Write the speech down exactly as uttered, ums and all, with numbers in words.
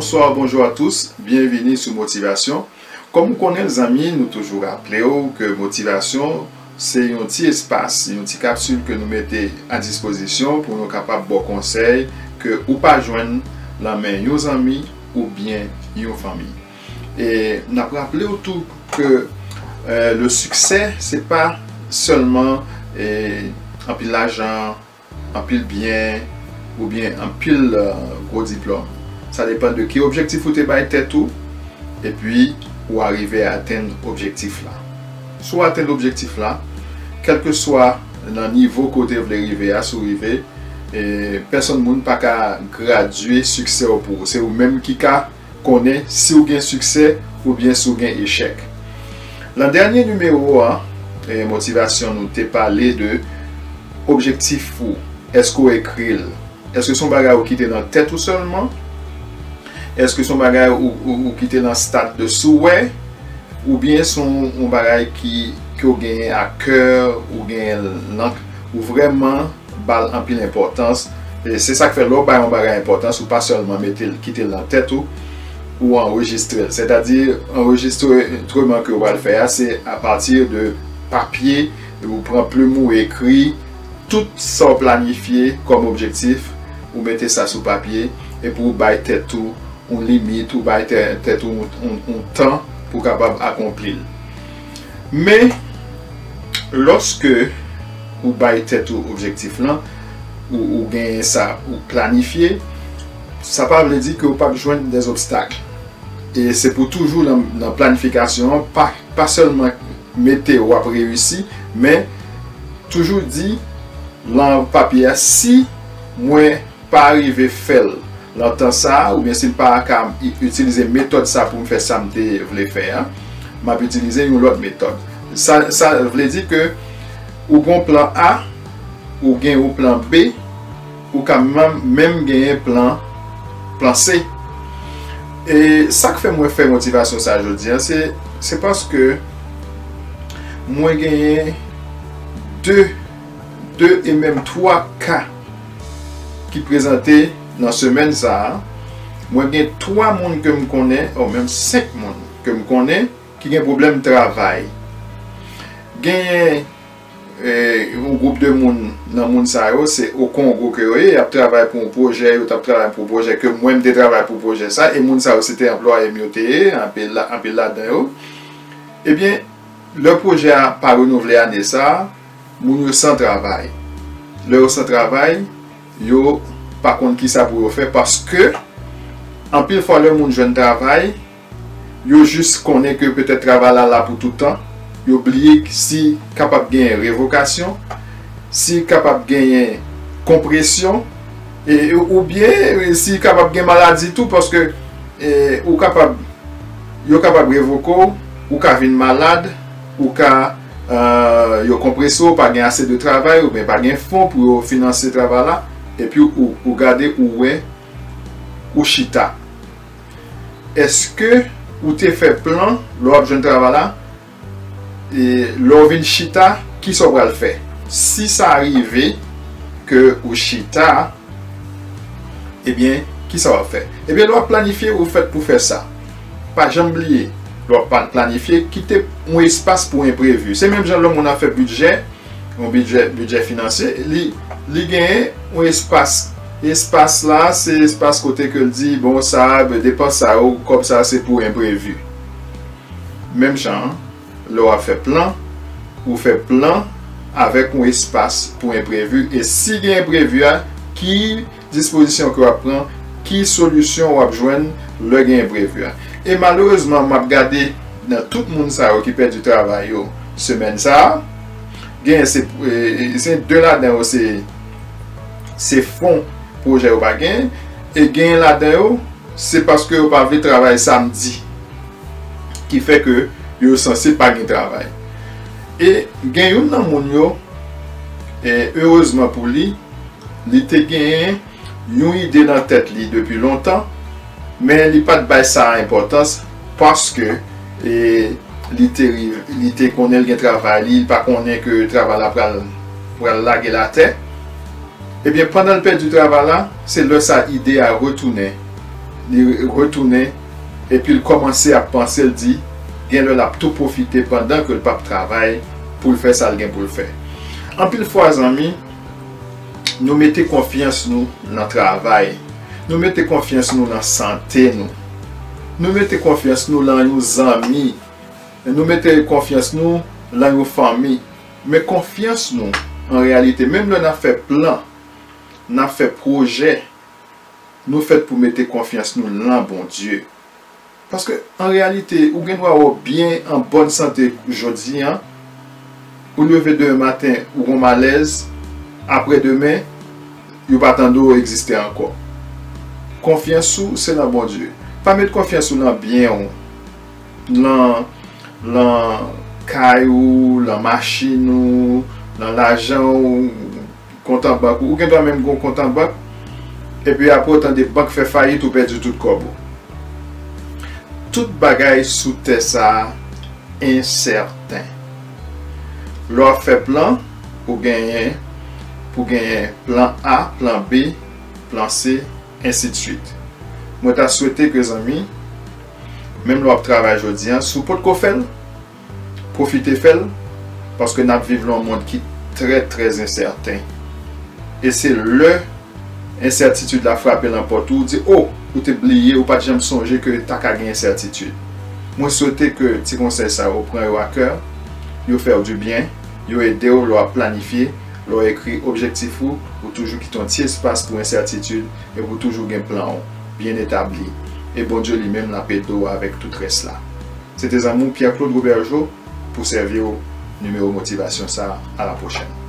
Bonsoir, bonjour à tous, bienvenue sou Motivasyon. Kòm ou konnen l zanmi, nou toujou raple w ke motivasyon se yon ti espas, yon ti kapsil ke nou mete a dispozisyon pou nou kapab ba w konsèy ke ou pa jwenn nan men yon zanmi oubyen yon fanmi. E n ap raple w tou ke eh, le succès, se pa sèlman eh, anpil lajan, anpil byen oubyen anpil eh, gwo diplòm. Sa depann de ki objektif ou te bay tèt ou, epi ou arive a atenn objektif la. Si w atenn objektif la, kèlkeswa nan nivo ke w te vle rive a, si w rive, eh, pèsonn moun pa ka gradye siksè w pou ou. Se ou menm ki ka konnen si w gen siksè oubyen si w gen echèk. Nan dènye nimewo a, eh, motivasyon, nou te pale de objektif ou. Èske w ekri l? Èske se yon bagay ou kite nan tèt ou sèlman? Èske se yon bagay ou, ou, ou kite nan stad de souwè? Oubyen se yon, yon bagay ki, ke w genyen a kè, ou genyen nan, ou vrèman ba l anpil enpòtans. E se sa k fè lè w bay yon bagay enpòtans, ou pa sèlman mete l, kite l nan tèt ou, ou anrejistre l. Sètadi, anrejistreman ke w pral fè a, se apati de papye, ou pran plim ou ekri tout sa w planifye kòm objektif, ou mete sa sou papye, epi ou bay tèt ou yon limit, ou bay tè- tèt ou yon, yon, yon tan pou w kapab akonpli l. Men, lòske ou bay tèt ou objektif lan, ou, ou genyen sa, ou planifye, sa pa vle di ke ou p ap jwenn dè obstak. E se pou toujou nan, nan planifikasyon an, pa, pa sèlman mete w ap reyisi, men toujou di lan papye a, si mwen pa rive fè l lan tan sa a, oubyen si m pa ka i- itilize metòd sa pou m fè sa m te vle fè a, m ap itilize yon lòt metòd. Sa, sa vle di ke ou gen plan A, ou gen yon plan B, ou ka menm, menm genyen plan, plan C. E sa k fè mwen fè motivasyon sa jodi a, se, se paske mwen genyen de, de e menm twa ka ki prezante nan semèn sa a. Mwen gen twa moun ke m konnen, o menm senk moun ke m konnen, ki gen pwoblèm travay. Genyen eh, yon gwoup de moun nan moun sa yo, se o Kongo ke yo ye, y ap travay pou yon pwojè, yo t ap travay pou yon pwojè ke mwen m te travay pou pwojè sa, e moun sa yo se te anplwaye m yo te ye, anpil la- anpil ladan yo. Ebyen, lè pwojè a pa renouvle ane sa a, moun yo san travay. Lè yo san travay, yo pa konn kisa pou yo fè, paske anpil fwa lè moun jwenn travay, yo jis konnen ke petèt travay la la pou tout tan, yo bliye si kapab genyen revokasyon, si kapab genyen konpresyon, e, oubyen si kapab gen maladi tou, paske eh, ou kapab, yo kapab revoke w, ou ka vin malad, ou ka, eh, yo konprese w, pa gen ase de travay, oubyen pa gen fon pou yo finanse travay la, epi ou, ou gade, ou wè, ou chita. Èske ou te fè plan lè w ap jwenn travay la? E lè w vin chita, kisa w pral fè? Si sa rive ke ou chita, ebyen, kisa w ap fè? Ebyen, lè w ap planifye, ou fèt pou fè sa. Pa janm bliye, lè w ap pa- planifye, kite yon espas pou enprevi. Se menm jan lè moun ap fè bidjè, yon bidjè, bidjè finansye, li, li genyen yon espas. Espas la, se espas kote ke l di, bon, sa, depans sa yo, kòb sa, se pou enprevi. Menm jan an, lè w ap fè plan, ou fè plan avèk yon espas pou enprevi. E si gen enprevi a, ki dispozisyon ke w ap pran, ki solisyon w ap jwenn lè gen enprevi a? E malerezman, m ap gade nan tout moun sa yo ki pèdi travay yo semèn sa a, gen se, e, e, se de ladan yo se, se fon pwojè yo pa gen, e gen ladan yo se paske yo pa vle travay samdi, ki fè ke yo sanse pa gen travay. E gen youn nan moun yo, e, erezman pou li, li te genyen yon ide nan tèt li depi lontan, men li pa t bay sa enpòtans, paske, e, li te, li te konnen l gen travay li, li pa konnen ke travay la pral, pral lage l atè. Ebyen, pandan l pèdi travay la, se lè sa ide a retounen. li retounen, epi l kòmanse ap panse, l di, gen lè l ap tou pwofite pandan ke l p ap travay pou l fè sa l gen pou l fè. Anpil fwa, zanmi, nou mete konfyans nou nan travay, nou mete konfyans nou nan sante nou, nou mete konfyans nou nan yon zanmi, nou mete konfyans nou nan yon fanmi. Men konfyans nou, an reyalite, menm lè n ap fè plan, n ap fè pwojè, nou fèt pou mete konfyans nou nan Bondye. Paske, an reyalite, ou gen dwa wè w byen, an bòn sante jodi a, ou leve demen maten, ou gon malèz, apre demen, yo pa tande w egziste ankò. Konfyans ou, se nan Bondye. Pa met konfyans ou nan byen w, nan, nan kay ou, nan machin ou, nan lajan ou, kont an bank ou. Ou gen dwa menm gon kont an bank, epi apre w tande bank fè fayit, ou pèdi tout kòb ou. Tout bagay sou tè sa a ensèten. Lè w ap fè plan, ou genyen pou genyen plan A, plan B, plan C, ensidswit. Mwen ta swete ke zanmi, menm lè w ap travay jodi a, si w potko fè l, pwofite fè l, paske n ap viv nan yon mond ki trè, trè ensèten. E se lè ensètitid la frape nan pòt ou, ou di, o, ou te bliye, ou pa t janm sonje ke ta ka gen ensètitid. Mwen swete ke ti konsèy sa yo pran yo a kè, yo fè w dibyen, yo ede w lè w ap planifye, lè w ekri objektif ou, ou toujou kite yon ti espas pou ensètitid e pou toujou gen plan w byen etabli. E Bondye li menm l ap ede w avèk tout rès la. Se te zanmi w Pierre Claude Robergeau pou sèvi w nimewo motivasyon sa a. A la pwochèn.